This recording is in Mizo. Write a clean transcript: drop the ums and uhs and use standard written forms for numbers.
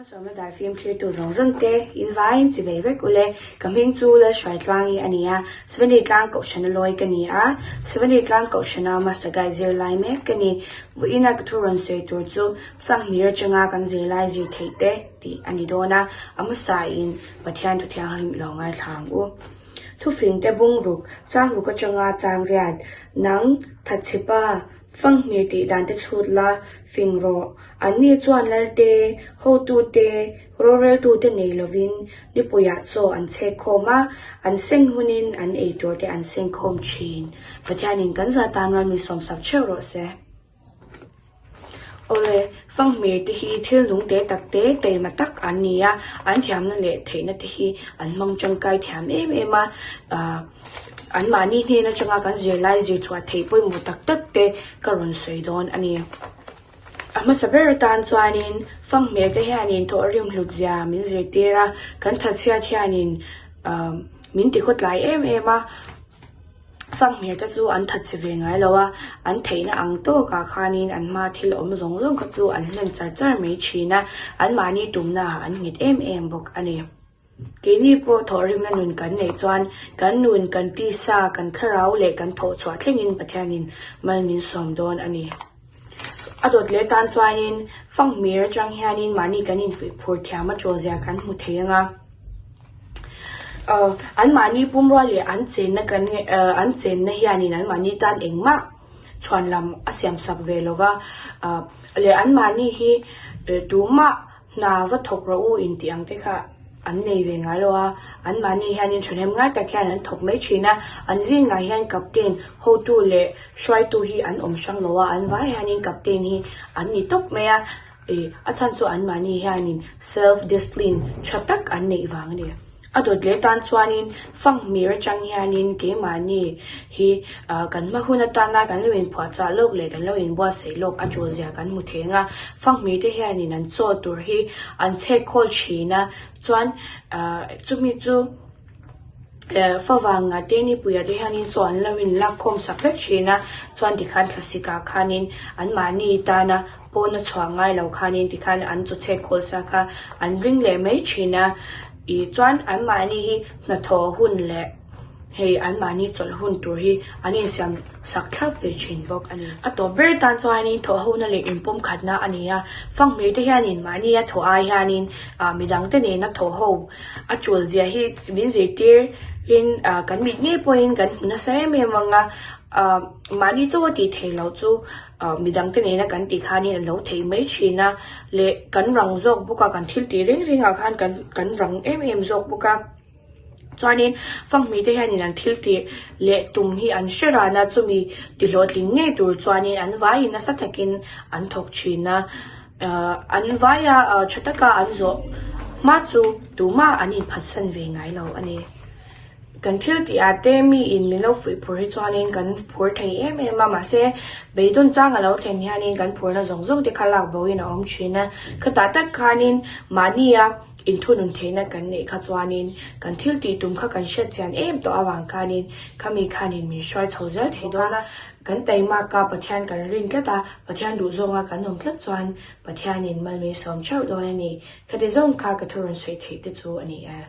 Malsawmna dar fim thlirtu zawng zawng te, in vaiin chi bei vek ule. Ka hming chu Lalhruaitluangi a ni a, Seveni Tlang Kohhrana lawi ka ni a, Seveni Tlang Kohhrana Master Guide zirlai mek ka ni. Vawiina ka thu rawn sawi tur chu Fanghmir atanga kan zirlai zir theih te tih a ni dawn a, a hmasain Pathian thu thianghlim i lo ngaithla ang u. Thufing te bungruk, changruk atanga changriat, nang, thatchhepa, Fanghmir tih dan te chhut la, fing rawh. Anni chuan Lalte, hotute, roreltute nei lovin nipuiah chaw an chhek khawm a, an seng hunin an ei tur te an seng khawm thin. Pathianin kan za tan ram mi sawmsak theuh rawh se. Awle, Fanghmir te hi thil nung te tak te, taima tak an ni a, an thiamna leh theihna te hi an hmang tangkai thiam em em a, ah anmahni hnen atanga kan zirlai zir chhuah theih pawimawh tak tak te ka rawn sawi dawn a ni. A hmasa ber atan chuanin Fanghmir te hianin thawhrim hlut zia min zirtir a, kan thatchhiat hianin ah min tikhawtlai em em a. Fanghmir te chu an thatchhe ve ngai lo a, an theihna ang tawkah khanin an hma thil awm zawng zawng kha chu an hlen char char mai thin a, anmahni tumnaah an nghet em em bawk a ni. Keini pawh thawhrimna nun kan neih chuan kan nun, kan tisa, kan thlarau leh kan thawhchhuah thlengin Pathianin mal min sawm dawn a ni. A dawt leh tan chuanin Fanghmir atang hianin mahni kan infuih phur thiam a tawlzia kan hmu thei ang a. Anmahni pumrua leh an chenna kan an chenna hianin anmahni tan engmah chhuanlam a siamsak ve lo va, leh anmahni hi tumah hna va thawk rawh u intih ang te kha an nei ve ngai lo a, anmahni hianin thahnem ngai tak hian an thawk mai thin a, an zingah hian captain hotu leh hruaitu hi an awm hrang lo a, an vai hianin captain hi an ni tawp mai a. I a chhan chu anmahni hianin self discipline tha tak an neih vang a ni. A dawt leh tan chuanin fanghmir atang hianin keimahni hi kan hma hun atana kan lo inphuahchah lawk leh kan lo inbuatsaih lawk a tul zia kan hmu thei ang a. Fanghmir te hianin an chaw tur hi an chhek khawl thin a, chuan chumi chu Favang ah te nipui ah te hianin chaw an lo in lak khawm sak vek thin a, chuan tikhan thlasik ah khanin anmahni tana pawna chhuah ngai lo khanin tikhan an chaw chhek khawl sa kha an ring leh mai thin a, ih chuan anmahni hi hnathawh hun leh hei anmahni chawlh hun tur hi an insiam sak thlap ve thin bawk a ni. A tawp ber tan chuanin thawh hona leh inpawm khatna a ni a, fanghmir te hianin mahnia thawh ai hianin ah midang te nena thawh ho A tul zia hi min zirtir in kan mit ngei pawhin kan hmu nasa em em ang a, mahni chaw a tih theih loh chu midang te nena kan tih khanin a lo theih mai thin a, leh kan rang zawk bawk a, kan thil tih reng rengah khan kan kan rang em em zawk bawk a. Chuanin fanghmui te hianin an thil tih leh tum hi an hre ran a, chumi ti hlawhtling ngei tur chuanin an vaiin nasa takin an thawk thin a. An vaia tha taka an zawh hma chu tumah an inphatsan ve ngai lo a ni. Kan thil tih ah te mi in min lo fuih phur hi chuanin kan phur thei em em a, mahse beidawn chang a lo thlen hianin kan phurna zawng zawng te kha lak bo in a awm thin a. Khatah tak khanin mahnia inthunun theihna kan neih kha chuanin kan thil tih tum kha kan hriat chian em tawh avang khanin khami khanin min hruai chho zel thei dawn a. Kan taimaka Pathian kan rin tlat a, Pathian duh zawnga kan awm tlat chuan Pathianin mal min sawm theuh dawn a ni. Khati zawng kha ka thu rawn sawi theih te chu a ni e.